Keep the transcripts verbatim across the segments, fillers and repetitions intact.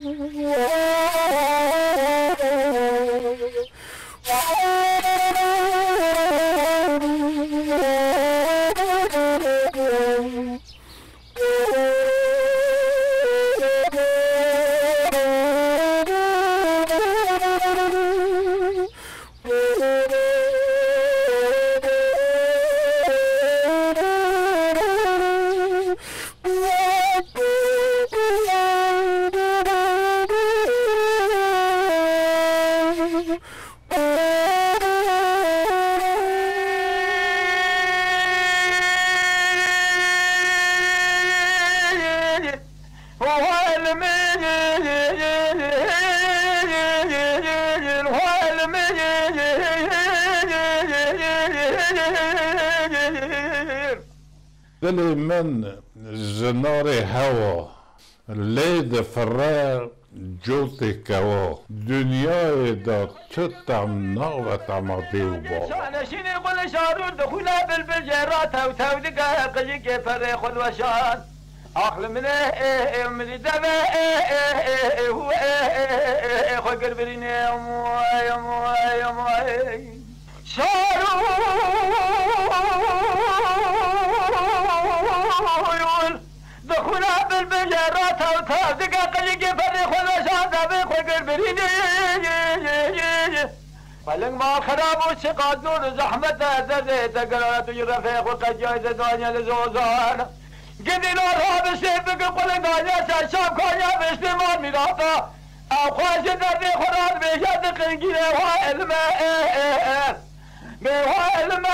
Dilê min ji narê hewa lê difire cotê kewa. Dinyayê de tu tem nabe tema dê û bava. Şaneşînê gulê şarûr dixwîne bilbil jê re tew tew dike qijikê perê xwe diweşan. Ax li min ê, ê, ê, min deve, ê, ê, ê, ê, hu, ê, ê, ê, ê, ê, xwe gir birînê, em, em, em, em. Şarûn dixwîne bilbil jê re tew tew dike qijikê perê xwe veşan devê xwe gir birînê. Xwe ling mal xerab û çiqas dûr û zehmet e derdê te gerara tu ji refê xwe qediyayê te daniye li zozan. Gidî la rabiştê bike qulinga ye ser şam kaniye biştê mal mîrata. Ew xwe ji derdê xwe radibêje diqingîne wa elime ê ê ê. Bê wa elime ê.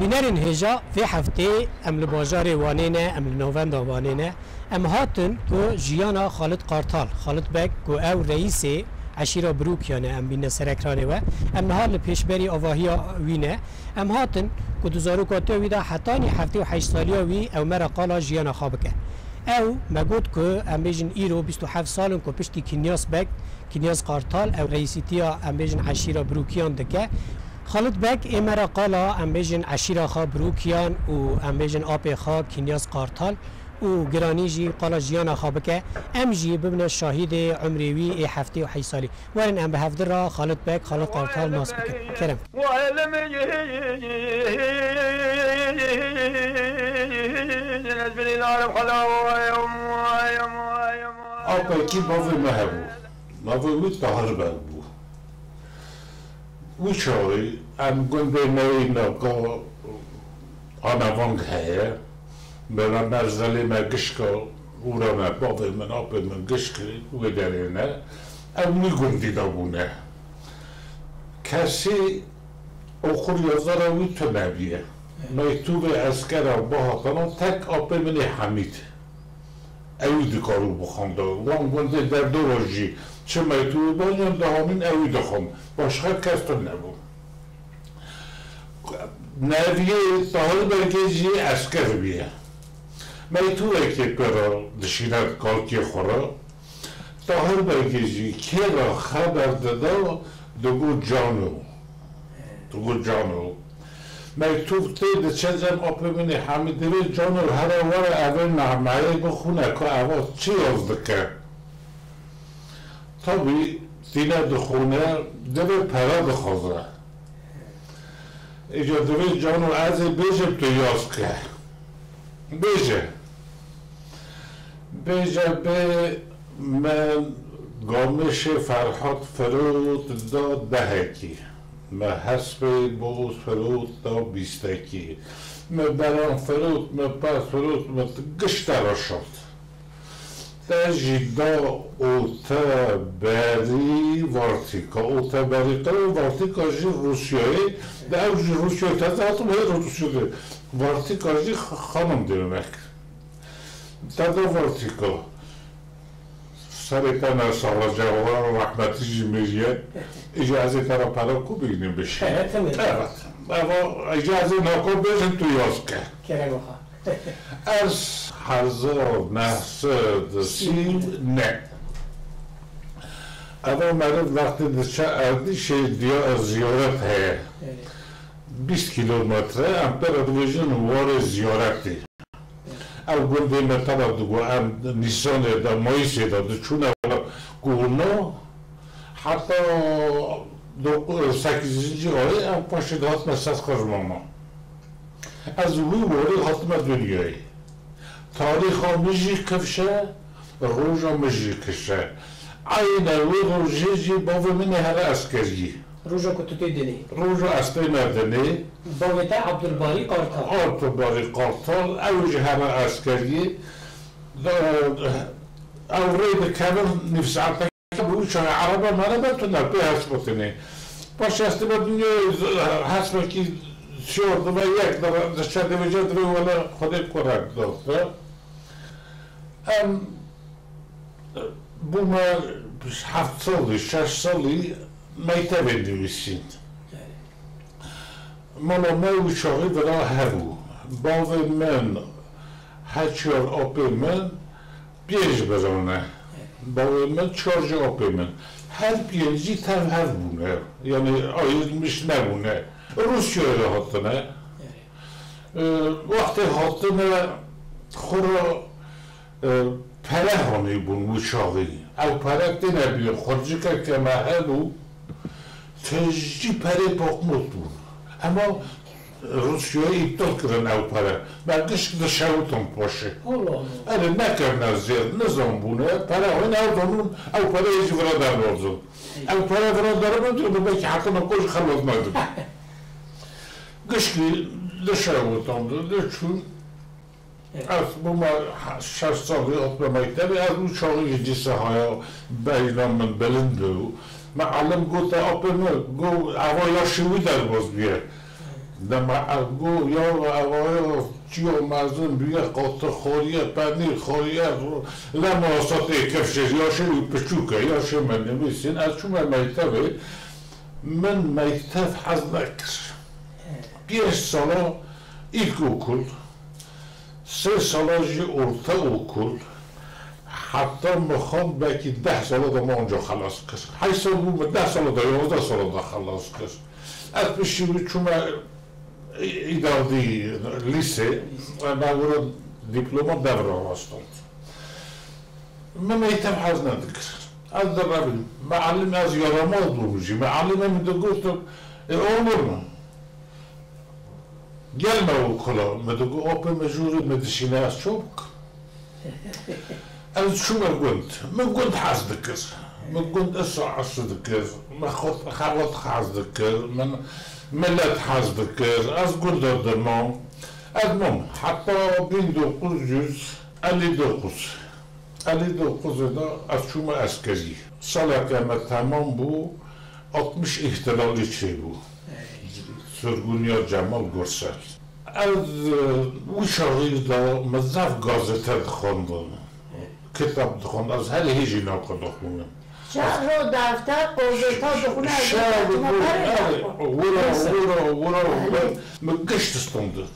Bînerên hêja vê heftê em li bajarê Wanê ne, em li navenda Wanê ne. Em hatin ku jiyana Xalid Qartal, Xalid Beg ku ew reîsê eşîra Birûkiyan e, em bîne ser ekranê we. Em niha li pêşberî avahiya wî ne. Em hatin ku di zarokatiya wî de hetanî heftê û heşt saliya wî ew me re qala jiyana xwe bike. Ew me got ku em bêjin îro bîst û heft sal in ku piştî Kinyas Beg, Kinyas Qartal ew reîsîtiya em bêjin eşîra Birûkiyan dike. Xalid Beg ê me re qala em bêjin eşîra xwe Birûkiyan û em bêjin apê xwe Kinyas Qartal û giranî jî qala jiyana xwe bike, em jî bibine şahidê umrê wî ê heftê û heşt salî. Werin em bi hevdi re Xalid Beg, Xalid Qartal nas bikin. Kerem. Apekî bavê me hebû. Bavê wî Tahir Beg bû. Wî çaxê em gundê me yê navka Anavang heye. Beraber zelê me gişka ûra me, bavê min, apê min gişkê wê derê ne. Ew wî gundî de bûne. Kesî oxurî yazara wî tu nebîye. Meytûbê eskera bihatana tek apê min ê Hemîd. Ewî dikarû bixwenda. Wan gundê derdora jî çi meytûbê baniyan dihanîn ewî dixwend. Başqa kes tune bû. Neviyê Tahir Begê jî esker bîye. Meytûbekê pê re dişîne kalkê xwe re. Tahir Begê jî kê re xeber dida, digot cano. Digot cano. Mektûb tê diçe cem apê min ê Hemîdê, divê cano here were evê mehmeyê bixwîne ka eva çi yaz dike. Tabî tîne dixwîne, divê pere dixwaze. Îca divê cano ez ê bêjim tu yaz ke. Bêje. Bêje bê me gamêşê Ferhat firot da dehekî. Me hespê boz firot da bîstekî. Me beran firot, me pez firot, me gişte re şand. Te jî da ote berî Vartîka. Ote berî qirê Vartîka jî Rûsyayê. De ew jî Rûsyayê teze hatim hê Rûsyayê. Vartîka jî xanim dêmek. Te da Vartîka. Serê te ne sala cewara rehmetî jî miriye. Îca ez ê te re pere ku bînim bişî. Evet, evet. Evet. Eva, îca ez ê nako bêjim tu yaz ke. Kerem xwe. Ez hezar neh sed û sî û neh. Eva meriv wextê diçe Erdîşê diya ziyaret heye. Evet. Bîst kîlometre, em pê re dibêjin warê ziyaretê. Ev gundê me teva digo, em Nîsanê de, Mayîsê de diçûne wela Kurno, heta do-, sekîzincî ayê em paşê dihatime Sezqirmana. Ez wî warî hatime dinyayê. Tarîxa min jî kifş e, roja min jî kifş e. Eyne wê rojê jî bavê min ê here eskeriyê. Roja ku tu tê dinê. Roja ez tême dinê. Bavê te Abdulbarî Qartal. Abdulbarî Qartal, ew jî here eskeriyê. Ew rê dikevin nîv saetekê bi wî çaxê erebe merebe tune pê hesbitinê. Paşê ez tême dinyayê hesbekî siyar dibe yek dibe, diçe dibêje divê wele Xwedê kurek dixwe. Em bûme heft salî, şeş salî mektebê nivîsîn. Mala me wî çaxî vira hebû. Bavê min heçar apê min pênc bira ne. Bavê min çar jî apê min. Her pêncî tev hev bûne. Yanî ayirmiş nebûne. Rûsyayê re hatine. E, wextê hatine xwe re, e, pere hanîbûn wî çaxî. Ew pere têne bînin. Xurcikeke me hebû, tijî perê pakmot bûn. Hema Rûsyayê îptal kirin ew pere. Me gişk dişewitin paşê. Allah Allah. Erê nekirine zêr, nizan bûne. Pere hene ew zanûn, ew pereyê jî vira derwazin. Ew pere vira derwazin, belkî hetine ku jî xelas nedibe. Gişkî dişewitin, diçûn. Evet. Ez bûme şeş salî, hatime mektebê, ez wî çaxî jî dîsa haya beyna min bilind bû. Mealim gote, apê min, got, eva yaşê wî derbas bûye. Dema ez got, ya eva ya çiya mezin bûye, qatî xwariye, penîr xwariye, lema wesatê kifşê, yaşê wî piçûk e, yaşê min nivîsîn, ez çûme mektebê, min mektev hez nekir. Pênc sala îlkokul, Sê sala jî ortaokul, heta min xwend belkî deh sala de min onca xelas kir. Heşt sal bû, min deh sala de, yozde sala de xelas kir. Ez piştî wî çûme î-, îdadî, lîse, me wira dîploma devra rastand. Min mektev hez nedikir. Ez direvîm. Mealim ez yaramaz bûm jî. Mealime min digot, ê oğlum, gelme okula. Min digot, apê min jûrê min dişîne, ez çawa bikim? Ez çûme gund. Min gund hez dikir. Min gund isa hes dikir. Min xwe-, xebat hez dikir. Min milet hez dikir. Ez gunda dimam. Ez mam. Heta bin dokuz yüz elli dokuz. Elli dokuzê de ez çûme eskerî. Saleke me temam bû, altmış îhtilalî çêbû. Sirgûniya Cemal Gursel. Ez, e, wî çaxî de min zaf gazete dixwendin, kitab dixwend, ez herî hêjî naka dixwînim. Şehro defter, gazeta dixwîne, ez Şehro dixwîne, dixwîne, erê, wira, wira, wira, Erê. min, min giş distandin.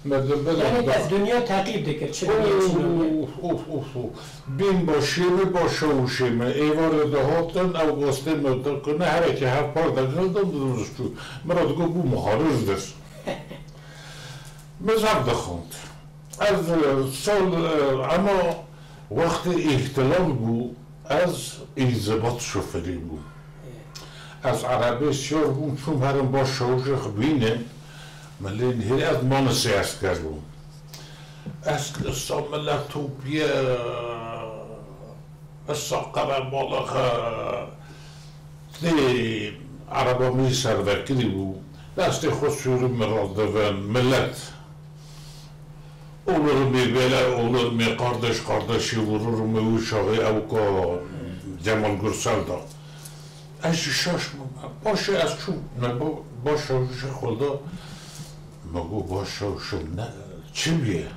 Me di ber Yanî de te dinya teqîb dikir, çi dinya, çi dinya. Of, of, of, of. Bîn başê me, başewişê me, êvarê dihatin, ew gostê me dikirine, herekê hevpar dikir, dim, dim, dim, çû. Min re digot, bû muharrir dir. Min zaf dixwend. Ez, e, sal, e, ema wextê îhtilal bû, ez înzibat şofêrî bûm. Ez erebê siyar bûm, çûm herim baş şewişê xwe bînim. Min lê nihêrî, ez manisê esker bûm. Ez issa milet topiye, issa qerebalixe, tê ereba min jî servekirî bû. Destê xwe sûrî min radivin, milet. Olur mu bela, olur mu kardeş kardeşi vurur mu, wî çaxê ew ka Cemal Gürsel da. Ez jî şaş bûm. Paşê ez çûm, me ba-, baş şewişê xwe da. Me got, baş şewişim ne, çi bûye?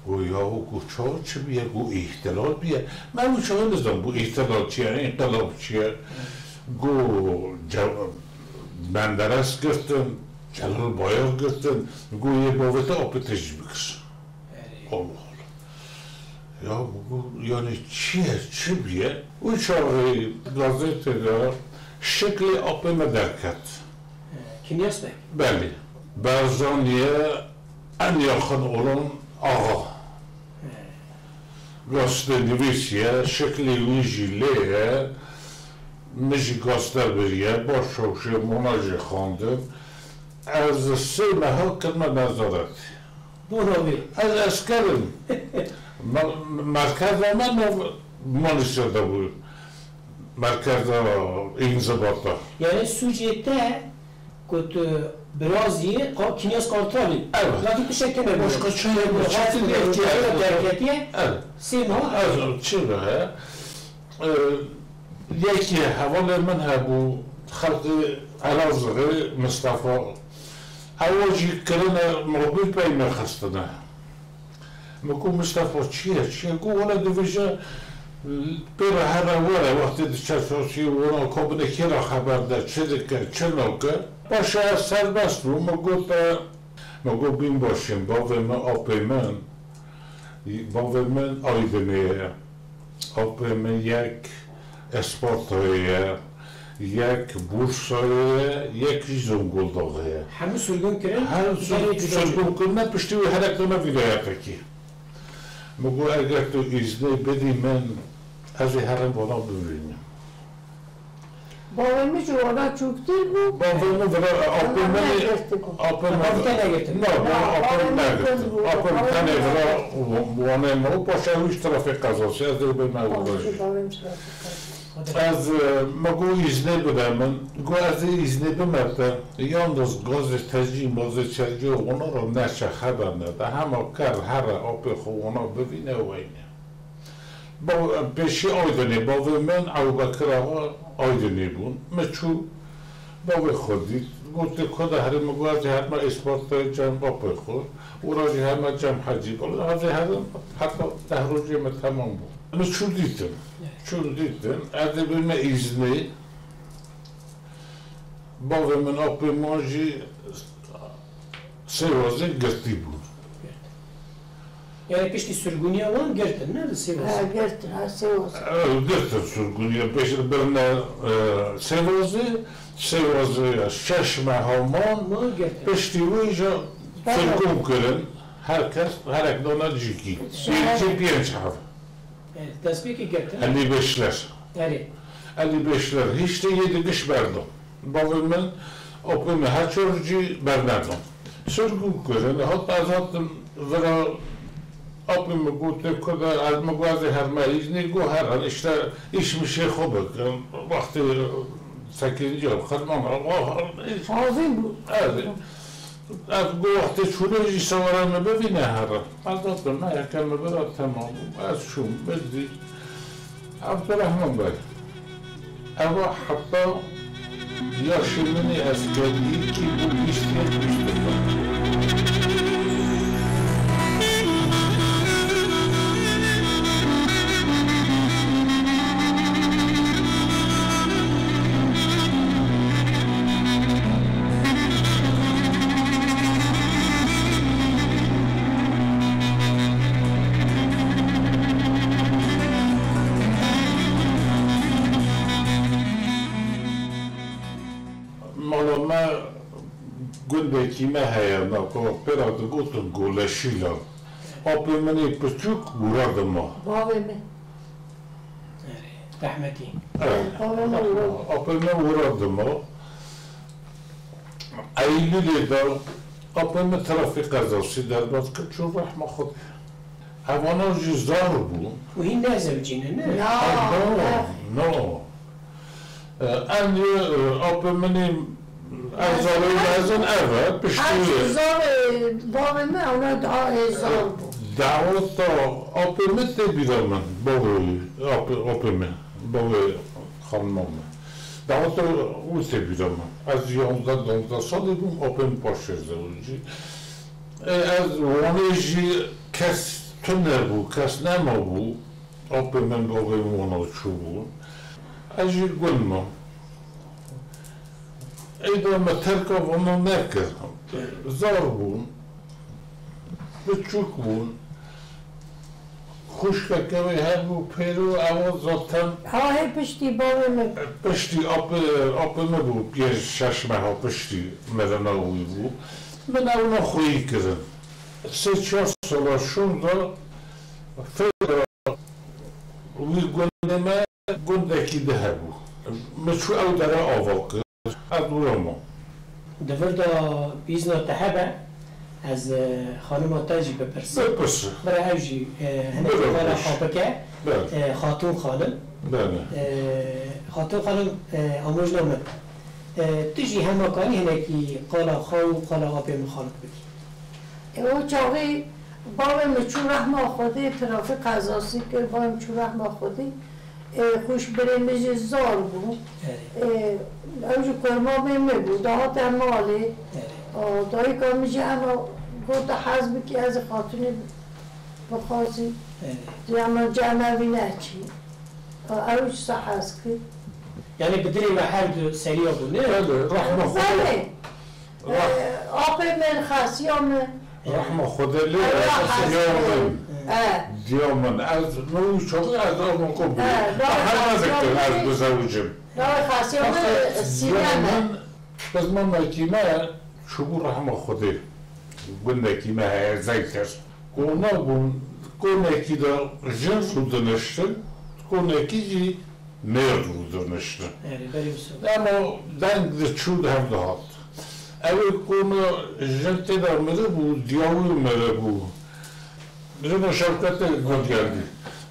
Got, ya, got, çawa çi bûye? Got, îhtilal bûye. Me wî çaxê nizan bû îhtilal çi ye, înqilab çi ye. Got, ce-, Menderes girtin, Celal Bayar girtin, got, yê bavê te apê te jî bikir. Erê. Allah Allah. Ya bu, yani çi ye, çi bûye? Û çaxê gazetê de şiklê apê me derket. Kinyas Beg. Belê. Berzaniye en yaxin olan axa. Gazete nivîsiye, şiklê wî jî lê ye. Min jî gazete biriye, baş çawşê mona jî xwendin. Ez sê meha kirime nezaret. Bona wê. Ez esker im. Me-, merkeza me nav Manîsya de bû. Merkeza înzibata. Yani sûcê te ku tu birazî qa-, Kinyas Kartalî. Evet. Lakin tu şek tene Başka çi ye? Çi ye? Derketiye. Evet. Sê meha. Ez çi be? E, yekî hevalê min hebû, xelkê Elazığê, Mistefa. Ewa jî kirine mobil pey me xistine. Min got, "Mistefa, çi ye, çi ye?" Got, "Wele divêje, pê re here were, wextê diçe çarşiyê were, ka bine kê re xeber de, çi dike, çi nake." Paşê ez serbest bûm, min got, e, min got, "Bîn başin, bavê min, apê min, bavê min Aydinê ye." Apê min yek Ispartayê ye, yek Bursayê ye, yek jî Zonguldakê ye. Hemû sirgûn kirin, Her derê sir-, cuda cuda. sirgûn kirine, piştî wî herek dana vîlayetekî. Min got, "Eger tu îznê bidî min, ez ê herim vana bibînim." Bavê min ji wana çûktir bû. Bavê min vira, apê min, Wana girtibû. apê min, Bavê te negirtin? Na, ba-, apê min Bavê min negirtin. kız bû. Apê min Bavê tenê min vira, wana ma û paşa wî ji trafîk qezasî, ez dê bê me Bavê uğraşî. min, bavê min trafîk qezasî. Ez, e, me got îznê bide min. Got ez ê îznê bime te. Yalnız gazê tecî, mazê çercî û wana ra neçe xeber nede. Hema ker here apê xwe wana bivîne weyne. Ba-, pêşî Aydinê, bavê min Ewbekir Axa Aydinê bûn. Min çû, bavê xwe dît. Gotê, "Ku de herî?" Min got, "Ez ê herime Îspartayê cem bapê xwe. Û ra jî herime cem Hecî." Bala ez ê herim, heta deh rojê min temam bû. Min çû dîtin. Çû dîtin. Ez ê bime îznê. Bavê min, apê min jî Sêwazê girtî bûn. Yani piştî sirgûniya wan girtin, ne, li Sêwazê? Ha, girtin, ha, Sêwazê. Ew girtin sirgûniya, pêş birine, e, Sêwazê, Sêwazê şeş meha man, Ma girtin. piştî wê jî Tamam. sirgûn kirin, her kes herek dana cîkî. Şeher- Pêncî pênc hev. E, destpêkê girtin. Elî Beşler. Erê. Elî Beşler, hîştê yê di giş berdan. Bavê min, apê min her çar cî bernedin. Sirgûn kirin, hat ez hatim vira apê min gotê, "Ku de ez min got ez ê herme îznê?" Got, "Herin, îşte îş mişê xwe bikin." Wextê sekizinciya xirmana, Hazir bû. Evet. Ev got, "Wextê çûnê jî sewara min bivîne here." Ez gotim, "Me yeke min bira, temam bû." Ez çûm, min dî. Abdurrahman Bey, eva heta yaşê min ê eskerî kî bû bîst yek, bîst û pênc. Mala me gundekî me heye, na ku pê re digotin Goleşîlan. Apê min ê piçûk wira dima. Bavê min. Rehmetî. Evet. Bavê min wira. Apê min wira dima. Eylûlê de apê min trafîk qezasî derbas kir, çû rehma Xwedê. Evana jî zar bû. Û hîn nezewicîne, ne? Na, Ha, no, ne. no. E, em yê, e, apê min ê, ez zarê mezin ev e, piştî Her wê. zar, e, bavê min, ewna daha hêzar bû. Daweta apê min tê bîra min, bavê, apê, apê min, bavê xanima min. Daweta wî tê bîra min. Ez yanzdeh, danzdeh salî bûm, apê min paşê zewicî. E, ez Wanê jî kes tune bû, kes nema bû. Apê min, bavê min wana çûbûn. Ez jî gund me. Êda me terka vana nekir. Zar bûn. Biçûk bûn. Xwişkeke wê hebû, pêro, ew zaten Ha, hê piştî bavê min. piştî apê, apê min bû, pênc şeş meha piştî mirina wî bû. Min ewna xweyî kirin. Sê çar sala şûnda fêra wî gundê me gundekî di hebû. Min çû ew dere ava kir. Ez wira mam. Di vir de bîzna te hebe, ez, e, xanima te jî bipirsim. Bipirse. Bira ew jî, e, hinek Bira qala xweş. xwe bike. Bele. E, Xatûn xanim. Bele. E, Xatûn xanim, e, amojna min. E, tu jî hema kanî hinekî qala xwe û qala apê min xalit bikî. E, o çaxê bavê min çû rehma Xwedê, trafîk qezasî kir, bavê min çû rehma Xwedê. E, xwişk birê min jî zar bû. Erê. E, ew jî kurmamê min bû, dihate malê. Erê. A, dayika min jî hema got, hez bikî, ez ê xatûnê bixwazî. Erê. Diyama cem evî neçî. A, ew jî sa hez kir. Yani bi dilê we her du seriya bû, ne? Belê, rehma Xwedê. Belê. Rah- Ee, apê min, xasiya min. Rehma Xwedê lê Ew be, ya xasiya xasiya min. min. Ee. Diya min, ez, min wî çaxî ez rehma xwe bû. Ee, Te her xasiya neziktir ez min. bizewicim. Navê xasiya min Fakat Sîne diya me. min, xizma mekî me çûbû rehma Xwedê. Gundekî me heye Zeytir. Kona bûn, konekî de jin rûdiniştin, konekî jî mêr rûdiniştin. Erê, berî wisa. Dema deng diçû di hev dihat. Ew ê kona jin tê de miribû, diya wî miribû. Jina Şewketê Gundgeldî.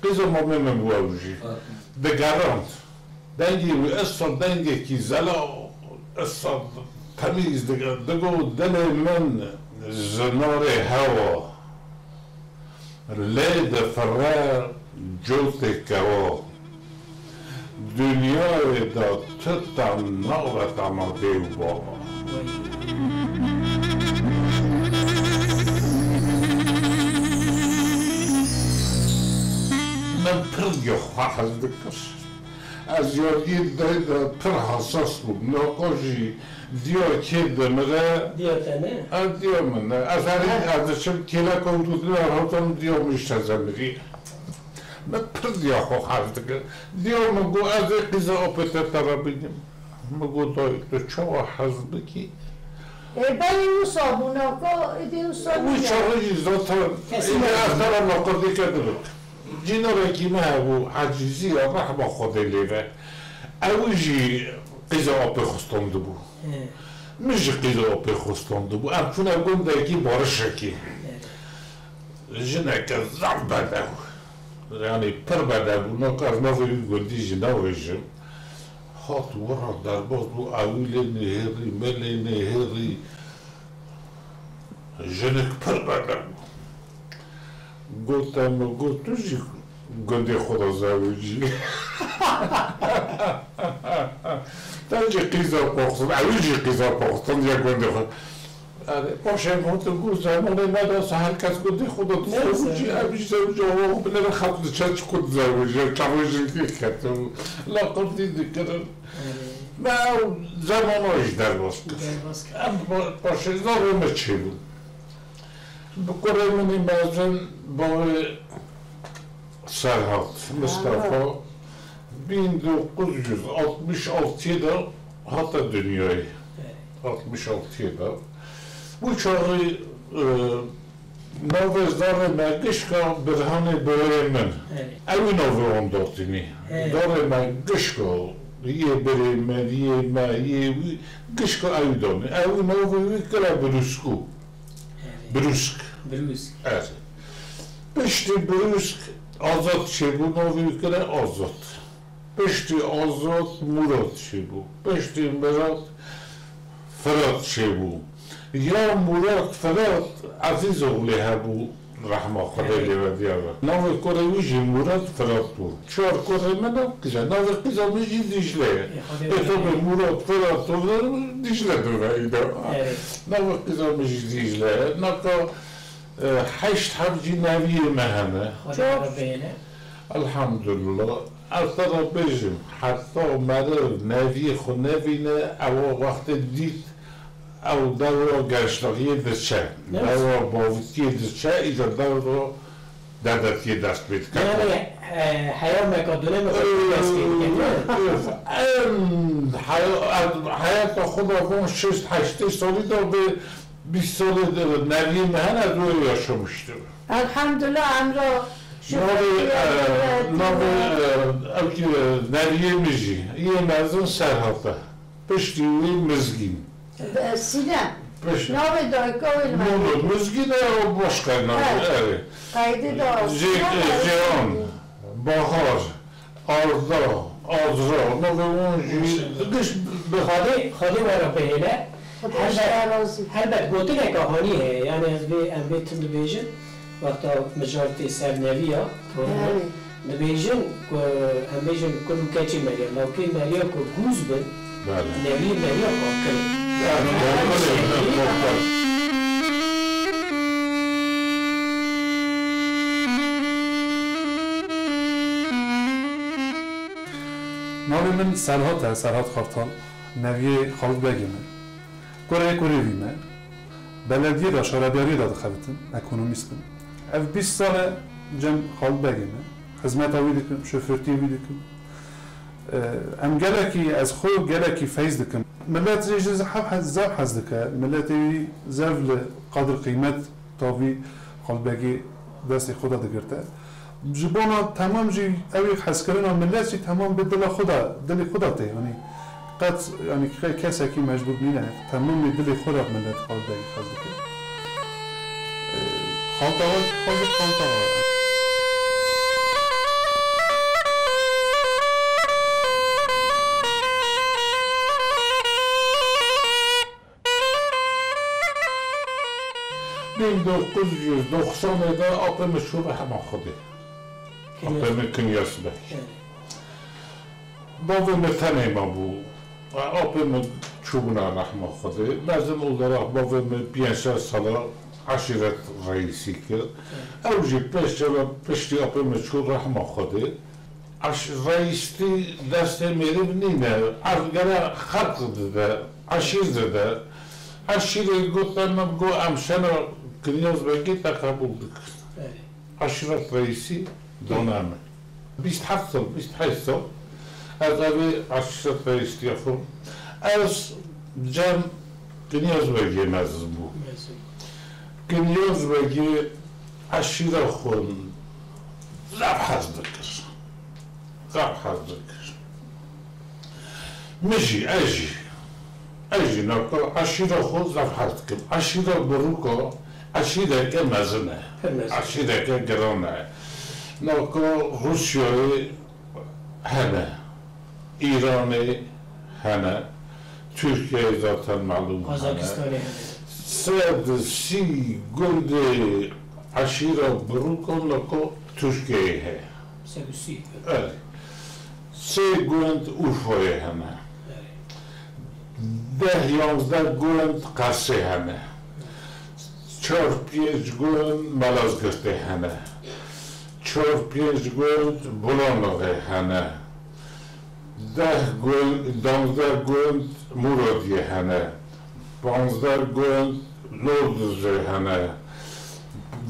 Qîza mamê min bû ew jî. Ha. Digerand. Dengê wî esa dengekî zela, esa temîz digo, digo, dilê min ji narê hewa lê difire cotê kewa. Dinyayê de tu tem nabe tema dê û bava. Min pir diya xwe hez dikir. Ez yariyê dayî de pir hesas bûm. Naka jî diya kê dimire. Diya te ne? Ez diya min e. Ez herî Ha. ez diçim kêleka û dûdina hatam diya min ji te zemirî. Min pir diya xwe hez dikir. Diya min got, "Ez ê qîza apê te te re bînim." Min got, "Dayê, tu çawa hez bikî?" Ê, belê wisa bû, naka, êdî wisa Wî bûye. çaxê jî zaten Kesî êdî nabû. ez te re laqir dike dibik. Cînarekî me hebû, Ecîzî ya rehma Xwedê lê be. Ew jî qîza apê xwe standibû. He. Min jî qîza apê xwe standibû. Em çûne gundekî barişekî. He. Jineke zaf bedew. Yanî pir bedew bû. Naka ez navê wî gundî jî navêjim. Hat wira derbas bû, ewî lê nihêrî, me lê nihêrî. Jinik pir bedew bû. Gote min got, "Tu jî gundê xwe de zewicî." Te jî qîza poxistin, ewî jî qîza poxistin ya gundê xwe. Yani, paşê gotin ku zemanê me de her kes gundê xwe de Ne dixwazin jî, zewicî? Ev jî zewicî, awa binêre xelk diçe çi ku dizewicî, çaxê jî ketin, laqirtî dikirin. Me ew zemana jî derbas kir. Derbas kir. Em pa-, paşê zarê me çêbûn. Bi kurê min ê mezin bavê Serhat Mistefa bin dokuz yüz altmış altı de hate dinyayê. Evet. Altmış altı de. Bu çaxî, e, Navê zarê me gişka Birhanê birayê min. Erê. Ew navê wan datinî. Erê. Zarê me gişka yê birê min, yê me, yê wî, gişka ew danî. Ew navê wî kire Brûskû. Erê. Brûsk. Brûsk. Erê. Piştî Brûsk Azad çêbû, navê wî kire Azad. Piştî Azad Murat çêbû. Piştî Murat Firat çêbû. Ya Murat Firat Ezîzoglê hebû, rehma Xwedê Evet. lê ve diya ve. Navê kurê wî jî Murat Firat bû. Çar kurê min ne qîza. Navê qîza min jî Dîcle ye. Ê, Xwedê Ê, tabi Murat Firat, Dîcle dibe îda. Evet. Navê qîza min jî Dîcle ye. Naka E, heşt heb jî neviyê me hene. Xwedê Çok. Te re bihêle. Elhamdulillah. Ez te re bêjim, heta meriv neviyê xwe nebîne, ewa wextê dît, ew dewra gençlixiyê diçe. Ne? Dewra bavitiyê diçe, îca dewra Dedetiyê dest pê dike. Yani, e, heya mekadone me dest pê dike, ne? Em, haya-, em, heyata xwe da van şêst heştê salî da bi bîst salê de neviyê me hene, ez wê yaşamıştım. Elhamdülillah, emro Navê, e, navê, e, ew ki, e, neviyê min jî, yê mezin Serhat e. Piştî wî Mizgîn. Sînem. Pişt- Navê dayika wê li Mizgîn e, o başka navê, evet. Kaydê da Cê-, Sînem e, Ceyhan, Bahar, Arda, Azra, navê wan jî giş bi- Xwedê, Xwedê we re bihêle. Xwedê ji te razî. Helbet gotineke hanî heye, yani ez vê, em vê tim dibêjin, wexta mijar tê ser neviya, Erê. Dibêjin ku, em bêjin kul û keçê meriya, lawkê meriya ku gûz bin, Bele. Nevî meriya xwe kirin. Yani, Yani, yani, yani, yani, Navê min Serhat e, Serhat Kartal. Neviyê Xalid Begê me. Kurê kurê wî me. Belediyê de, şaredariyê de dixebitim, ekonomîst im. Ev bîst sal e cem Xalid Begê me. Xizmeta wî dikim, şoförtiyê wî dikim. Em gelekî, ez xwe gelekî feyz dikim. Millet jê ji zehf hez, zehf hez dike. Miletê wî zehf li qedir qîmet Tavî Xalbegî destê xwe de digirte. Ji bona temam jî ew ê hezkirina millet jî temam bi dila xwe de, dilê xwe de tê. Yanî qet, yanî ke-, kesekî mecbûr nîne. Temamê dilê xwe de millet Xalbegî hez dike. Ee, Xaltawa, Xaltawa. Bin dokuz yüz doksanê de apê min çû rehma Xwedê. Kinyas. Apê min Kinyas Beg. Evet. Bavê min tenê mabû. Apê min çûbûna rehma Xwedê. Mezin olarak bavê min pênc şeş sala eşîret reîsî kir. Evet. Ew jî pêş çawa piştî apê min çû rehma Xwedê. Eş-, reîstî destê mêriv nîne. Ev gere xelq dide, eşîr dide. Eşîrê gote min, got, em şena Kinyaz Begî te qebûl dikir. Erê. Eşîret reîsî dane min. Bîst heft sal, bîst heşt sal ez evê eşîret reîstiya xwe. Ez cem Kinyaz Begê mezin bû. Mezin. Kinyaz Begê eşîra xwe zaf hez dikir. Zaf hez dikir. Min jî, ez jî, ez jî naka eşîra xwe zaf hez dikim. Eşîra Birûka eşîreke mezin e. Pir mezin. Eşîreke giran e. Naka Rûsyayê hene. Îranê hene. Tirkiyeyê zaten malûm hene. Qazakistanê hene. Sed sî gundê eşîra Birûka naka Tirkiyeyê heye. Sed û sî. Evet. Sê gund Urfayê hene. Evet. Deh yanzdeh gund Qersê hene. Çar pênc gund Malazgirtê hene. Çar pênc gund Bulanaxê hene. Deh gund, danzdeh gund Muradiyê hene. Panzdeh gund Nordizê hene.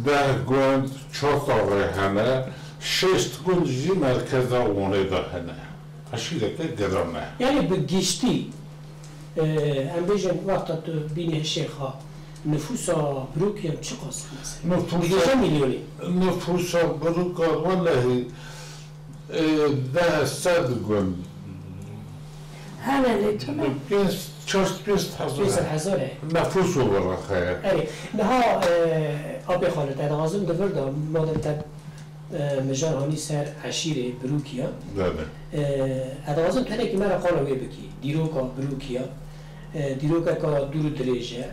Deh gund Çataxê hene. Şêst gund jî merkeza Wanê de hene. Eşîreke giran e. Yani bi giştî, e, em bêjin wexta tu bînî hişê xwe, nifûsa Brûkiyan çiqas e mesela? Nifûsa, Digêje milyonî? Nifûsa Brûka welehî, e, deh sed gund. Hene lê tune. Pênc, çar pênc hezar. Pênc sed hezar e. Nifûs olarak heye. Erê, niha, e, apê Xalid, ez dixwazim di vir de, madem te e, mijar hanî ser eşîrê Birûkiya. Bele. E, ez dixwazim tenekî me re qala wê bikî. Dîroka Birûkiya, e, dîrokeka dûr û dirêj e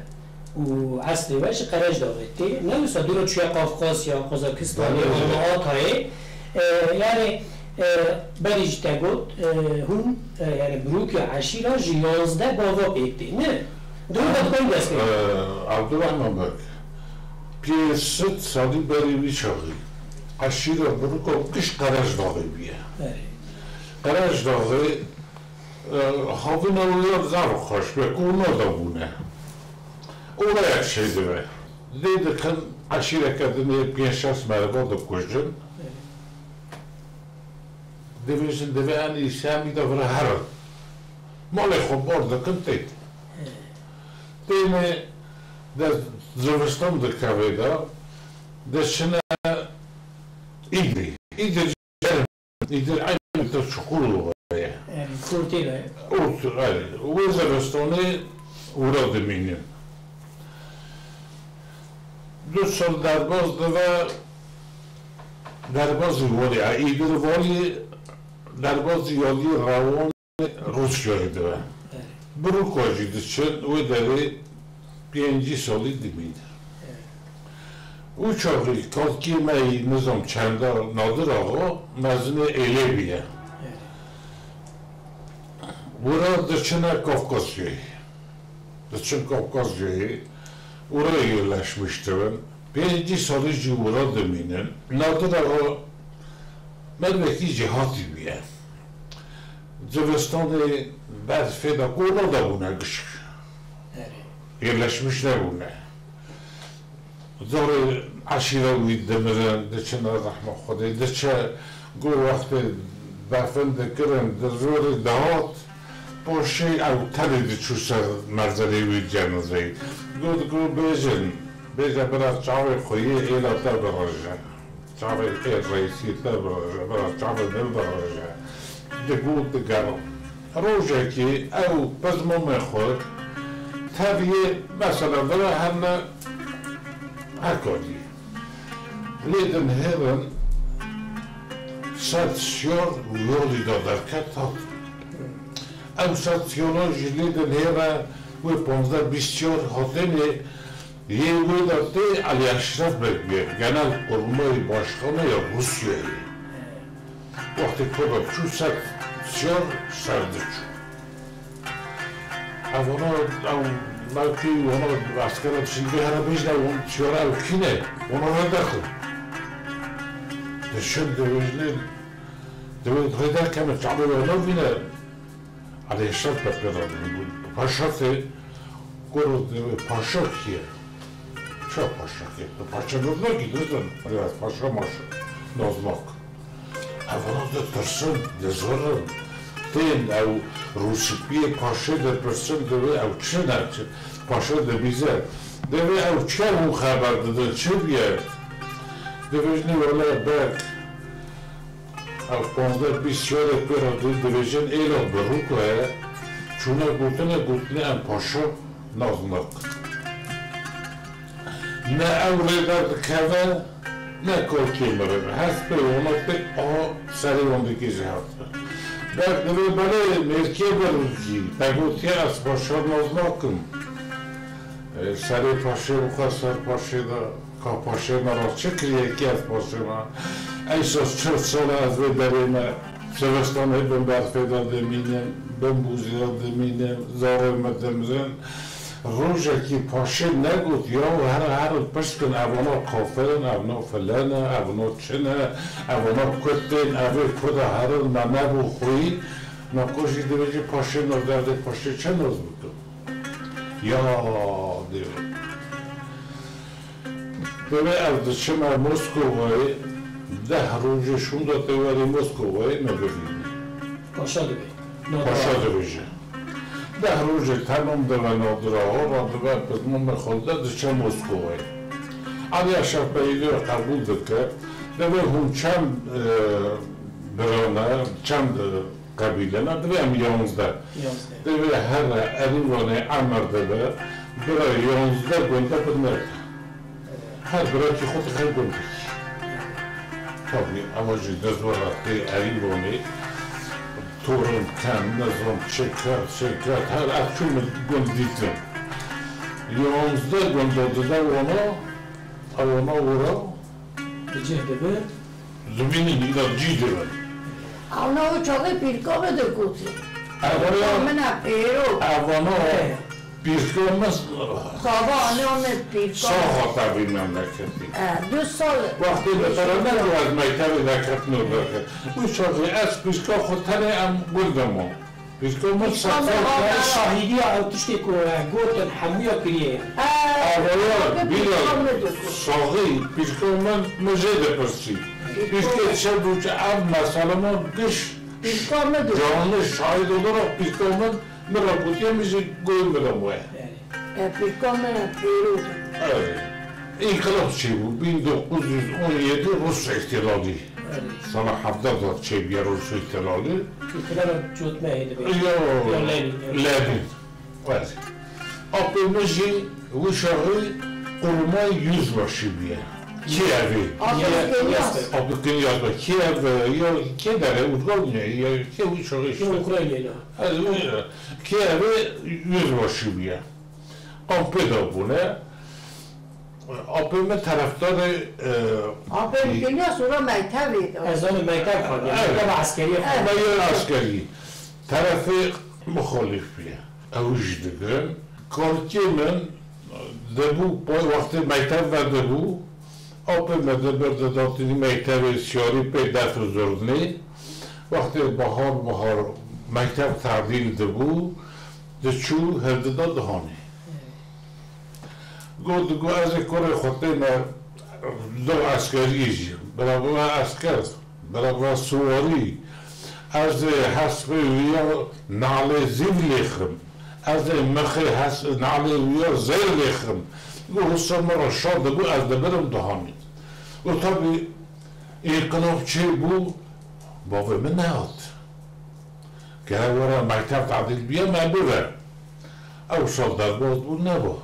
û eslê we ji Qerejdaxê tê. Ne wisa dûr e, çûye Qafqasya, Qazakistanê, Bele, bele. Hatayê. E, yani, e, berî jî te got, e, hûn, e, yani Birûkiya eşîra ji yanzdeh bava pêk tê, ne? Dûr e, em, dikên dest pê. E, Abdurrahman Beg, pênc sed salî berî wî çaxî. Eşîra Birûka giş Qerejdaxê bûye. Erê. Qerejdaxê, e, havîna wê ya zaf xweş be, ku ona de bûne. Olaya çêdibe. Lê dikin, Eşîreke din ê pênc şeş meriva dikujin. Divêjin, divê em îşemî de vira herin. Malê xwe bar dikin têt. Têne de zivistan dikeve de, diçine Îdrî. Îdrî germ, Îdrî eynî te çuqul û ye. Yani, kurtî de. Û, erê, wê zivistanê wira dimînin. Du sal derbaz dibe, derbazî walî, e, Îdrî walî, derbazî yalî rewanê Rûsyayê dibe. Evet. Birûka jî diçin, wê derê pêncî salî dimînin. Evet. Û çaxî kalkê me yî nizam çenda Nadir Axa mezinê Êlê bûye. Evet. Wira diçine Kafkasyayê. Diçin Kafkasyayê, oraya yerleşmiş dibin. Pêncî salî jî wira dimînin. Nadir Axa mervekî cêhatî bûye. Zivistanê berfê de kola de bûne gişk. Erê. Yerleşmiş nebûne. Zarê eşîra wî dimirin, diçine rehma Xwedê, diçe ku wextê defin dikirin, di zorê dihat, paşê ew tenê diçû ser mezerê wî cenazeyê. Got ku bêjin, bêje bira çavê xwe yê êla te birije. Çavê ê reîsî te birije, bira çavê min birije. Digot digerin. Rojekê ew pizmamê xwe teviyê mesela vira herne Hekarî. Lê dinhêrin sed siyar û yolî da derket hat. Ew sed siyara jî lê dinhêre wê panzdeh bîst siyar hatinê. Yê wê de tê Elî Eşref Beg bûye, Genelkurmay Başkanê ya Rûsyayê. Wextê ku de çû ser siyar ser diçû. Evana, ew mewkî wana eskera dişin vê here bêjne wan siyara ew kî ne? Wana re dexin. Dişin divêjne, divê rê derkeme çavê wana vîne. Elî Eşref Beg pê re dibû. Paşa tê, kuro dibê, paşa kî ye? Ça paşa kî? Tu paşa noznak î, dibitin. Rêya paşa maşa noznak. Evana ditirsin, dizirin. Tên ew rûsipiyê paşê dipirsin, dibê ew çi ne çi? Paşa dibîze. Dibê ew çi hûn xeber didin, çi bûye? Dibêjinê wele beg. Ev panzdeh bîst siyarê pê re dê dibêjin êla birûka ye, çûne gotine, gotine em paşa naz nakin. Ne ew rê derdikeve, ne kalkê mirin. Hespê wana pê aha serê wan dikê jêhatine. Beg dibê belê mêrkê birûkî, te gotiye ez paşa naz nakim. E, serê paşê bixwe ser paşê de. Ka paşê me re çi kiriye kî ez paşê me? Eysa çil sal e ez vê derê me, zivistanê bin berfê de dimînim, bin bûzê de dimînim, zarê me dimirin. Rojekî paşê negot, yaw here here pişt kin, evana kafir in, evna filan e, evna çi ne, evana kurt tên, evê ku de herin me nebû xwî, me ku jî dibêjî paşê me derdê paşê çi naz bikim? Ya dê. Divê ez diçime Moskovayê, deh rojê şûnda tê werê Moskovayê me bibînî. Paşa dibê. Paşa dibêje. Deh rojê temam dibe Nadir Axa, radibe pizmamê xwe de diçe Moskovayê. Elî Eşref Bey vê qebûl dike. Divê hûn çend, e, bira ne, çend, e, qebîle ne, divê em yanzdeh. Yanzdeh. Divê here Erîvanê emir dibe, bira yanzdeh gund de bidine. Her birekî xwe dixe gundekî. Tabî, ewa jî dest we re tê Erîvanê, torin ken, nizam çi ket, çi ket, her ev çû min gund dîtin. Yanzdeh gund de dide wana, ewana wira, Bi cih dibe. Dimînin, îna cî dibin. Ewna o çaxê pîrka me digotin. Evana, Pîrka min e pêro. Evana, He. Pîrka me s-, Baba, anê o me pîrka. Saxa tevî memleketî. E, du sal. Wextê me tere ne ez meytevê neketino derket. Wî çaxê ez pîrka xwe tenê em gundema. Pîrka min Pîrka min sexsel ava- şahidiya ew tiştê ku, eh, gotin hemûya kiriye ye. Avaya bîra saxî pîrka min, min jê dipirsî. Pîrkê çi bû, çi ev mesele min giş Pîrka min digot. Canlı şahid olarak pîrka min, min re gotiye, min jî goyê min de bûye. E, pîrka min pêro. Evet. İnkılap çêbû, bin dokuz yüz on yedi Rus ihtilali. Sala hevdeh de çêbûye Rus ihtilali. Îxtilala cotmehê dibe. Yo, Ya Lenin, ya. Lenin. Evet. Apê min jî wî çaxê kurmay yüzbaşı bûye. Kievê. Apê Kievê. Knyaz be. Apê Knyaz be. Kiev, ya kê dere, Ukrayna, ya kê wî çaxê işte. Ukrayna. Ez wî, Kievê yüzbaşı bûye. Em pê de bûne. Apê me terefdarê, e, Apê Kenya sonra mektevê de. Ez zanî mekteb xwendî, Evet. Mekteba eskerî xwendî. Mekteba eskerî. Terefê muxalîf bûye. Ew jî digirin. Kalkê min dibû, pay wextê mekteb vedibû, apê me dibir didatînî mektevê siyarî pê def û zurnê. Wextê bahar, bahar mekteb tadîl dibû, diçû hildida dihanê. Got, digot, ez ê kurê xwe tême do eskeriyê jî. Bira bibe esker, bira bibe siwarî. Ez ê hespê wî ya nalê zîv lêxim. Ez ê mixê hes-, nalê wî ya zêr lêxim. Got, wisa min re şa dibû, ez dibirim dihanî. Û tabî înqilab çêbû, bavê min nehat. Gere were mekteb tadîl bûye me bibe. Ew sal derbas bû, neba.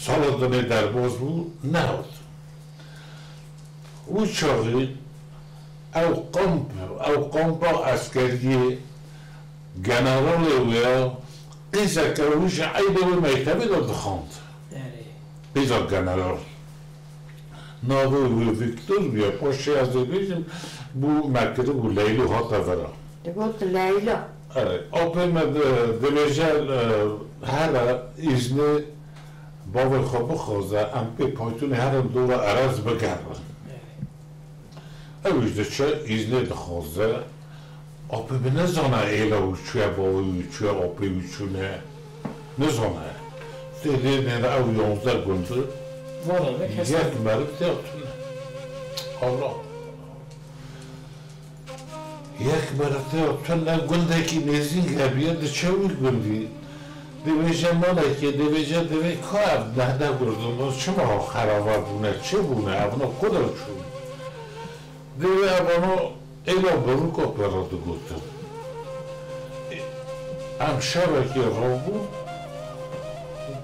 Sala dinê derbas bû, nehat. Wî çaxî ew kamp, ew kampa eskeriyê generalê wê ya qîzeke wî ji eynê wê mektebê de dixwend. Erê. Qîza general. Navê wê Vîktor bûye, paşê ez ê bêjim, bû me kiribû Leylo hate vira. Digot Leyla. Erê, apê me di-, dibêje, e, here îznê bavê xwe bixwaze, em pê paytûnê herin dora Erez bigerin. Ew jî diçe îznê dixwaze. Apê min nezane êla wî çûye, bavê wî çûye, apê wî çûne. Nezane. Tê dê nêre ew yanzdeh gund. Vana ne kes Yek meriv tê tune. Allah. Yek meriv tê tune, gundekî nêzîk hebûye, diçe wî gundî. Dibêje malekê, dibêje, divê ka ev nehde gurd in, çima xerabar bûne, çi bûne, evna ku de çûn? Divê evana êla birûka pê re digotin. Em şevekê rabûn,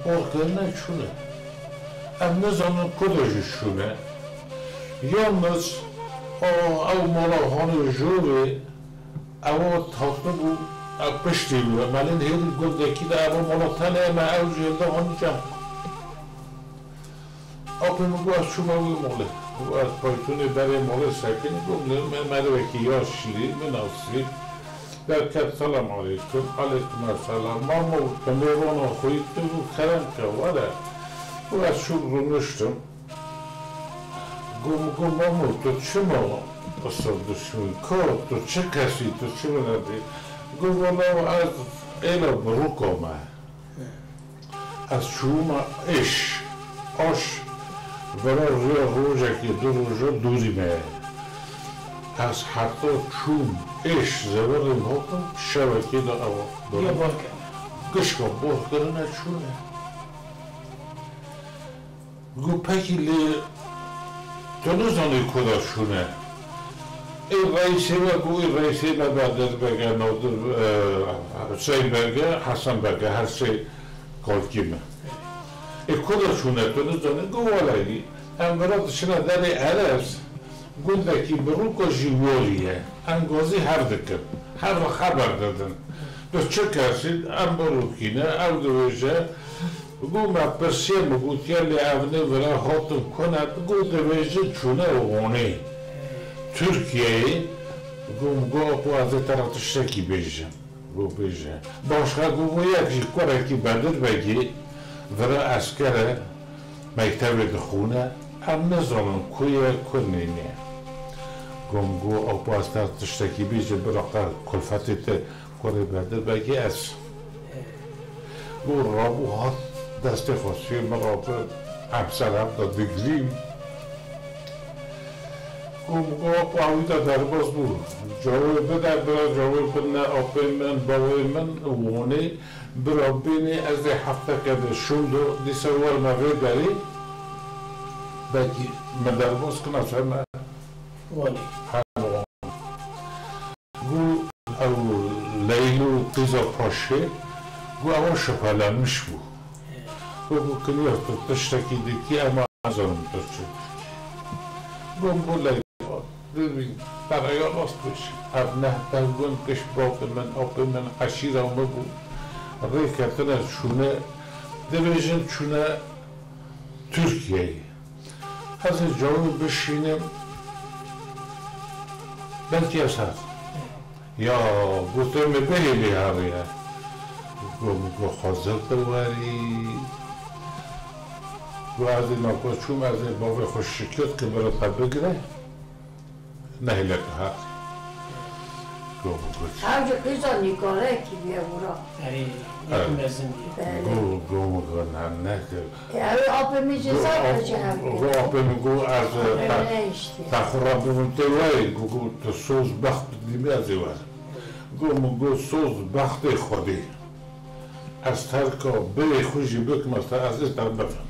bar kirine çûne. Em nizanin ku de jî çûne. Yalnız o, ew mala hanê jorê, ewa hatibû, ew piştî wî, me lê hêrî gundekî de ewa mala tenê me, ew jê de hanî cem. Apê min got, ez çûme wê malê. Got, ez paytûnê berê malê sekinî, got, me, merivekî yaşlî, min asî. Derket, selam aleykum, aleykum selam. Mamo, tu mêvana xwe yî tu bû, kerem ke, were. Got, ez çûm rûniştim. Got, min got, Mamo, tu çima qisir dişmî? Ka, tu çi kesî, tu çi binedî? Got, wela ez êla birûka me. Ez çûme êş, aş, vera rê rojekê du roja dûrî me ye. Ez heta çûm êş, zewerê hatim, şevekê de ewa. Ya bak. Gişka bor kirine çûne. Got, pekî lê tu nizanî ku de çûne? Ê reîsê me got, ê reîsê me Bedir Bege, Nadir, e, Hüseyin Bege, Hesen Bege, her sê kalkî me. Ê ku de çûne tu nizanî? Got, welehî, em vira diçine derê Erez, gundekî birûka jî warî ye. Em gazî hev dikin. Hev re xeber didin. Tu çi kesî? Em birûkî ne, ew dibêje, Got, me pirsiye, min gotiye, lê ev nê vira hatin ku ne? Got, dibêjin çûne Wanê, Tirkiyeyê. Got, min got, Apo, ez ê te re tiştekî bêjim. Got, bêje. Başka got, got, yek jî kurekî Bedir Begê vira esker e, mektevê dixwîne, em nizanin ku ye, ku nîne. Got, min got, Apo, ez te re tiştekî bêjim, bira qe kulfetê te Kurê Bedir Begî ez. Got, rabû hat destê xwe, sê min rabû, em ser hev de digirîn. Got, got, apa wî de derbas bû. Cawê bide, bira cawê bidine apê min, bavê min û hûnê, bira bênê, ez ê hefteke de şûndo, dîsa werme vê derê, belkî me derbas kina ser me. Wanê. Her wan. Got ew Leylo qîza Paşê, got ewa şüphelenmiş bû. Got, got, Kinyar, tu tiştekî dikî, ema ez zanim tu çi dikî. Got, got Leylo, bibî, te rêya rast bêjî. Ev neh dew gund giş bavê min, apê min, eşîra min bû. Rê ketine çûne, dibêjin çûne Tirkiyeyê. Ez ê cawê bişînim, belkî ez herim. Ya, gotê min bihêlî heriye. Got, got, xwezir tu werî. Got, ez ê naka çûm, ez ê bavê xwe şikayet kim, bira te bigire. Nehêle tu herî. Got, got. Ew jî qîza nîgarekî bûye wira. Erê, Evet. Yek mezin bûye. Belê. Got, got, got, ne, nekir. E, ew apê min jî Got, zaf ap-, jî hev got, kir. Apê min got, ez, Apê te, min nehiştiye. Te xwe re bibim tê wayê, got, got, tu soz bext bidî min, ez ê werim. Got, min got, soz bextê Xwedê. Ez terka birê xwe jî bikim, ez te, ez ê te bibim.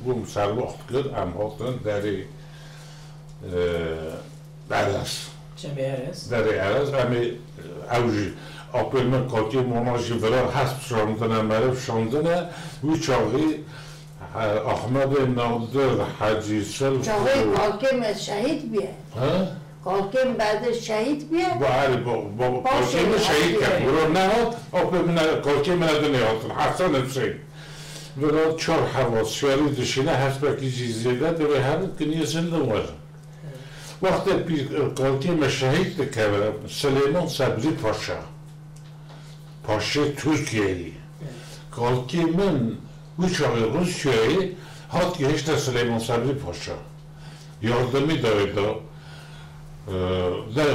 Got, min serwext kir, em hatin derê Eee, Erez. Çemê Erez. Derê Erez, em ê, ew jî, apê min, kakê min, wana jî vira hesp şandine, meriv şandine, wî çaxî, he, Ahmedê Nadir, Hecî Silf Çaxê û kakê me şehîd bûye. He? Kakê me Bedir şehîd bûye. Bu erê, bu, bu, Paşê kakê min şehîd Hecî. Kir. Vira nehat, apê min, kakê min dinê hatin, Hesen Hüseyin. Vira çar heval şerî dişîne, hespekî jî zêde, divê herin kiniyê zindin werin. Wextê pîr, kalkê me şehîd dikeve, Silêman Sebrî Paşa, paşê Tirkiyeyê, kalkê min wî çaxê Rûsyayê hat gihişte Silêman Sebrî Paşa. Yardimî dayê da, e, de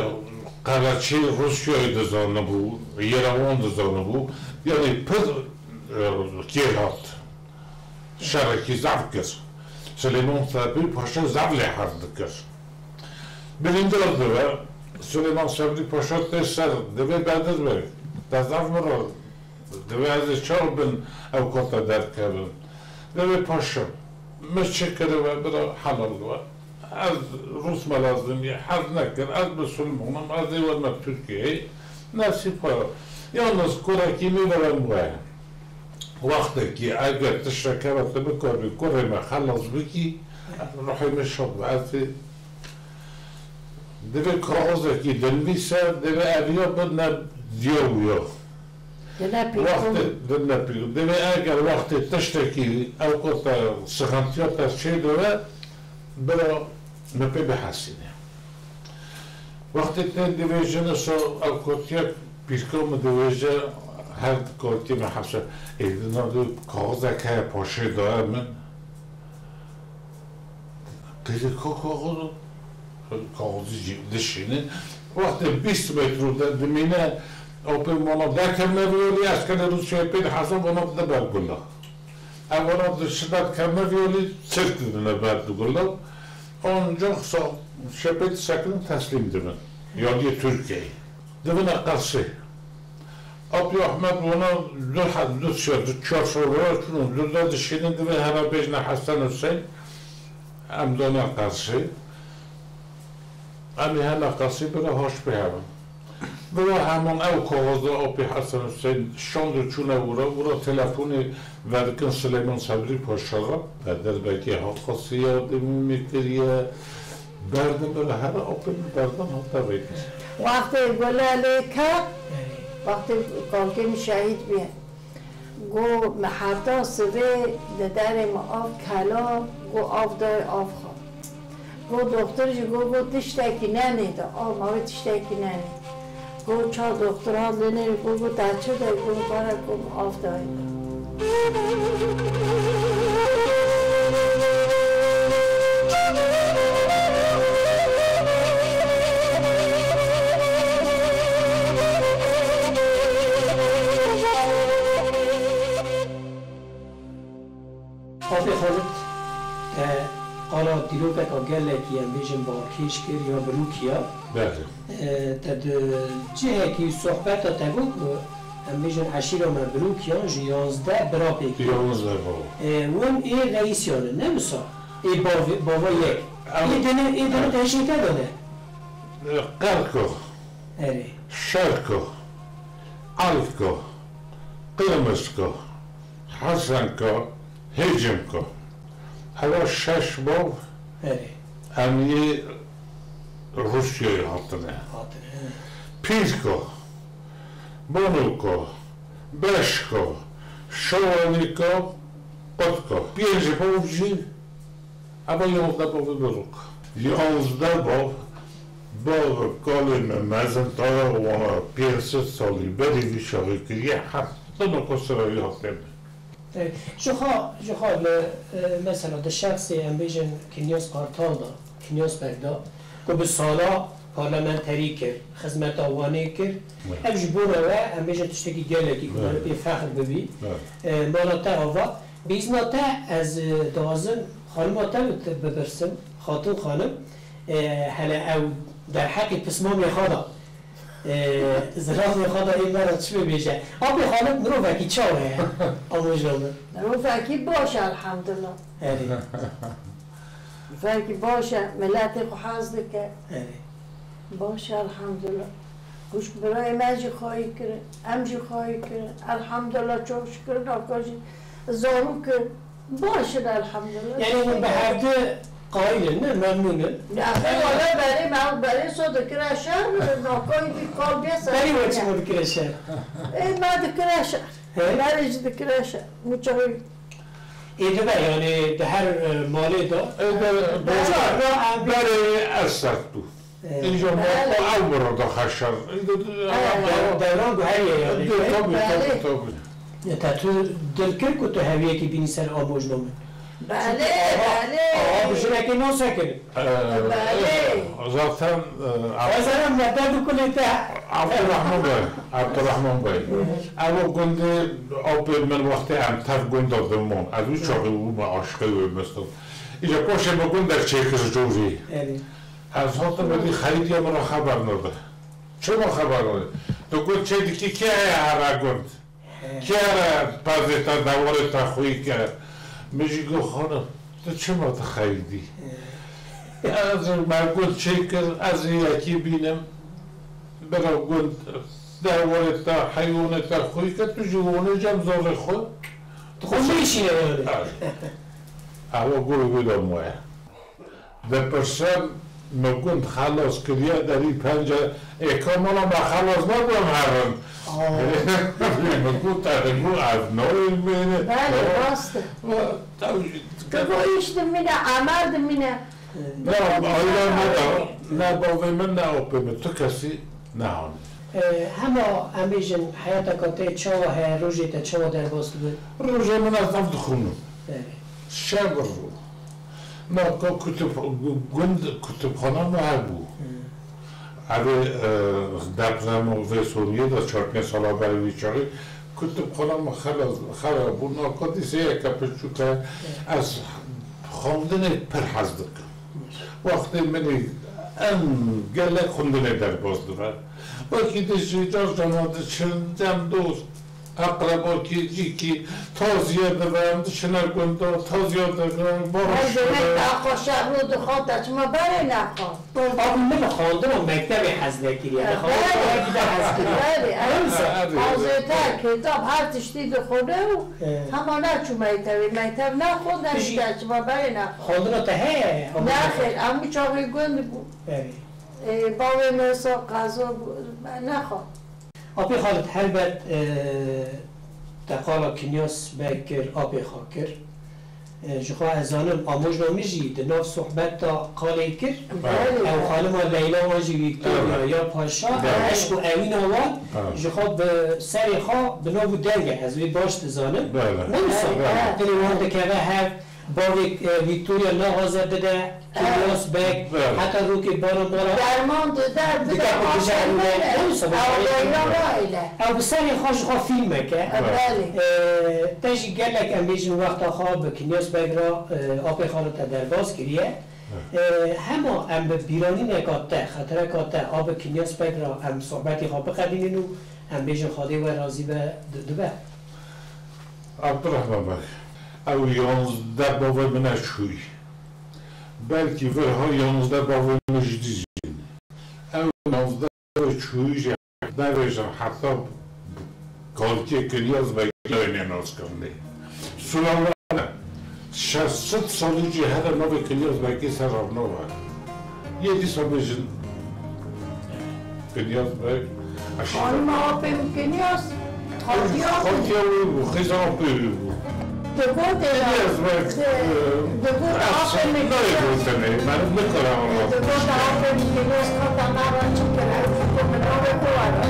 qereçê Rûsyayê dizanibû, Yerewan dizanibû. Yanî pir, e, kêr hat. Şerekî zaf kir. Silêman Sebrî Paşa zaf lê hez dikir. Birîndar dibe, Silêman Sebrî Paşa tê ser, divê Bedir be. Te zaf min re, divê ez ê çawa bin ew kota derkevim. Divê Paşa, min çi kiribe, bira helal be. Ez Rûs me lazim ye, hez nekir, ez misilman im, ez ê werme Tirkiyeyê. Nesîb xwe. Yalnız kurekî min veren waya. Wextekî eger tiştek hebe tu bikaribî kurê me xelas bikî, ruhê min şad be. Ez ê divê kaxizekî dinivîse, divê ev ya bidine diya wî ya. Dine pîr Wextê, dine pîr. Divê eger wextê tiştekî ew kota sixintiya te çê dibe, bira min pê bihesîne. Wextê te divêjin, so ew kotiye pîrka min divêje, her kotiye min hepse, êdî navê kaxizek heye paşê daye min. Qîzê ka kaxiz o? Kaxizî jî dişîne. Wextê bîst metro de dimîne, o pê mana derkevne vî yolî, eskerê Rûsyayê pê dihese, vana dide ber gula. Ev vana di şiddet kevne vî yolî, çirk didine ber di gula. Ancak sa-, şepê disekinin, teslîm dibin. Yaliyê Tirkiyeyê. Divine Qersê. Apî Ahmed wana du he-, du şer, du çar şer vira çûn, du de dişînin, divê here bêjine Hesen Hüseyin, em dane Qersê. Em ê hene Qersê bira haş pê hev in. Vira heman ew kaxiza apî Hesen Hüseyin şand û çûne wira, wira telefonê vedikin Silêman Sebrî Paşa re, Bedir Begî ha qasî yardimî min kiriye, Berdim bira here apê min berdan hate vekir. Wextê gule lê ket, wextê kalkê min şehîd bûye. Got, me heta sibê li derê min av kela, got, av dayê av xwe. Got, doxtir jî got, got, tiştekî nenê de, av mavê tiştekî nenê. Got, ça doxtir hat lê nêrê, got, got, te çi de, got, kare, got, av dayê de. Apê Xalid, te qala dîrokeka gelekî, em bêjin, balkêş kir ya birûkî ya. Belê. E, te di cihekî sohbeta te got ku, em bêjin, eşîra me birûkî ya ji yanzdeh bira pêk tê. Yanzdeh bira. E, wan ê reîsiyan in, ne wisa? Ê bavê, bava yek. Em Ê dene, ê dene Em te hişê te de ne? Qerko, Erê. Şerko, Alko, Qirmizko, Hesenko, Hêcimko. Ewa şeş bav Erê. em yê Rûsyayê hatine. Hatine, he. Pîrko, Bonuko, Beşko, Şowaniko, Qutko. Pênc bav jî Eva yanzdeh bavê birûk. Yanzdeh bav, bav kalê me mezin taya wana pênc sed salî berî vî çaxê kiriye, heft dina ku sira wî hatiye me. E, ji xwe, ji xwe li, e, mesela di şexsê, em bêjin, Kinyas Qartal de, Kinyas Beg de, ku bi sala parlamenterî kir, xizmeta Wanê kir, Evet. ev ji bona we, em bêjin, tiştekî gelekî ku Evet. pê fexr bibî. Evet. E, mala te ava, Bîzna te ez, e, dixwazim xanima te bi-, bipirsim, xatin xanim, e, hele ew derheqê pismamê xwe de, e, zilamê xwe de ê me re çi bibêje? Apê Xalid mirovekî çawa ye? Amojna min. Mirovekî baş e, elhamdulillah. Erê. Mirovekî baş e, miletê xwe hez dike. Erê. Baş e, elhamdulillah. Xwişk birayê me jî xwayî kirin, em jî xwayî kirin. Elhamdulillah, çok şükür, naka jî zarok in. Baş in, elhamdulillah. Yani hûn bi hevdi qayîl in, ne? Memnûn in? Ya, xeyr, wala berê me, berê so dikire şer, naka jî kal bê ser. Berê we çima dikire şer? Ê, me dikire şer. He? Berê jî dikire şer. Muçaxî Ê dibe, yani di her, e, malê de. Ê de, Car ra em berê ez sert bû. E, Îja Belê. ma ew mirada xeşer. Ê de, He, dew-, dewran guheriye yani. Ê de, tabii, Belê. tabii, tabii. Ya te tu dil kir ku tu heviyekî bînî ser amojna min? Belê, Çünkü ava, belê. ava bi jinekê nase kirin. Ee, Belê. Zaten, e, Ez herim me derdi kulê te. Abdurrahman Bey, Abdurrahman Bey. Ev gundê apê min wextê em tev gunda dimon. Ez wî çaxê bûme aşiqê wê mestan. Îca paşê me gundek çêkir jorî. Erê. Ez hatim wî xerîdiya min re xeber nede. Çima xeber nede? Tu gund çê dikî kê heye here gund? Kê re pezê te, dewarê te xwî ke? Min jî got, xanim, tu çima dixeyidî? Ez me gund çêkir, ez ê yekî bînim. Bira gund, dewarê te, heywanê te xwî ke, tu jî wanê cem zarê xwe. Tu xwe nêşîne yani. Ewa gurê wê de maye. Dipirse, me gund xelas kiriye derî pence, ê ka mala me xelas nebûn herin. Aa. Me got, te de got, ez nayêm mêne. Belê, rast e. Ew jî Keko îş dimîne, emel dimîne. Ne, aile ne da, ne bavê min, ne apê min, tu kesî nehane. E, hema em bêjin, heyata ka te çawa heye, rojê te çawa derbas dibe? Rojê min ez ev dixwînim. Belê. Şev û roj. Naka kutub-, gund kutubxana me hebû. Hmm. Evê, e, deprema vê Sûriyê de çar pênc sala berê wî çaxê kutubxana me xera, xera bû. Naka dîseyeke piçûk e. Hmm. Ez xwendinê pir hez dikim. Wextê min ê en gelek xwendinê derbas dibe. Wekî dijî car cana diçin, cem dost. Eqreba kî, cî kî, taziye dibe, em diçine gunda, taziye dibe, Her baş demek dibe. Daxwa şer rû dixwa te çima berê nexwa. Abi min bi xwendina mektebê hez nekiriye, bi Belê. Xwendina de hez kiriye. Belê, Wisa? Erê. Azê te kitab her tiştî dixwine û Evet. hema neçû mektebê, mekteb nexwend, Bijî. Te çima berê nexwa. Xwendina te heye? Nexêr, em wî çaxê gund bû. Erê. Ê, bavê me sa qeza bû, nexwa. Apê Xalid, helbet, e, te qala Kinyas Beg kir, apê xwe kir. E, ji xwe ez zanim, amojna min jî di nav sohbet de qalê kir. Belê. Ew xanima Leyla an jî Victoria Evet. ya Paşa, Evet. eşq û ewîna wan Evet. ji xwe bi serê xwe bi nav û deng e, ez wê baş dizanim. Belê. Ne wisa? Evet. Dilê wan dikeve hev, Bavê, e, Victoria naxwaze bide, Kinyas Beg, Evet. heta rokê bana bana. Derman dide, bide, Dike ku bije aşem ew bide. Ew sabah Ew ew beyran bide. Ew bi serê xwe ji xwe fîlmek e. Belê. E, te jî gelek em bêjin wexta xwe bi Kinyas Beg re, e, apê xwe re te derbas kiriye. E, hema em bi bîranîneka te, xetireka te, a bi Kinyas Beg re em sohbetê xwe biqedînin û em bêjin Xwedê we razî be, di-, dibe. Abdurrahman Beg, ew yanzdeh bavê min e çûyî. Belkî vir ha yanzdeh bavê min ji dî jî ne. Ew yanzdeh bavê çûyî jî nebêjin heta kalkê Kinyas Begî nayêne naskirinê. Sûrevan e. Şeş sed salî jî here navê Kinyas Begî ser revna ve. Yê dîsa bêjin Kinyas Beg, eşî Xanima apê min Kinyas, Xatiya. Xatiya wî bû, xêza apê wî bû. Di gotê de, Kinyas Beg, di gotê e, apê min nayê Kinyas. Gotinê, meriv nikare anlat. Di gotê apê min Kinyas, xata me re çi kir, ew jî ku min navê xwe were.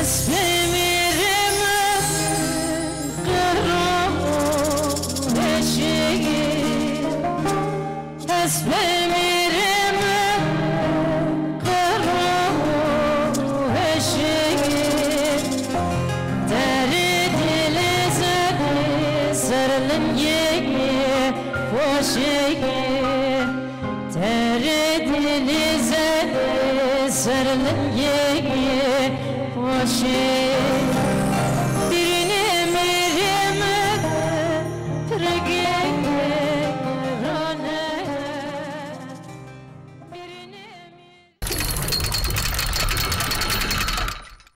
Ez bimîrim qiro eşî. Ez bimîrim qiro eşî. Derê dilê zerê serlingê xweşî. Derê dilê zerê serlingê xweşî.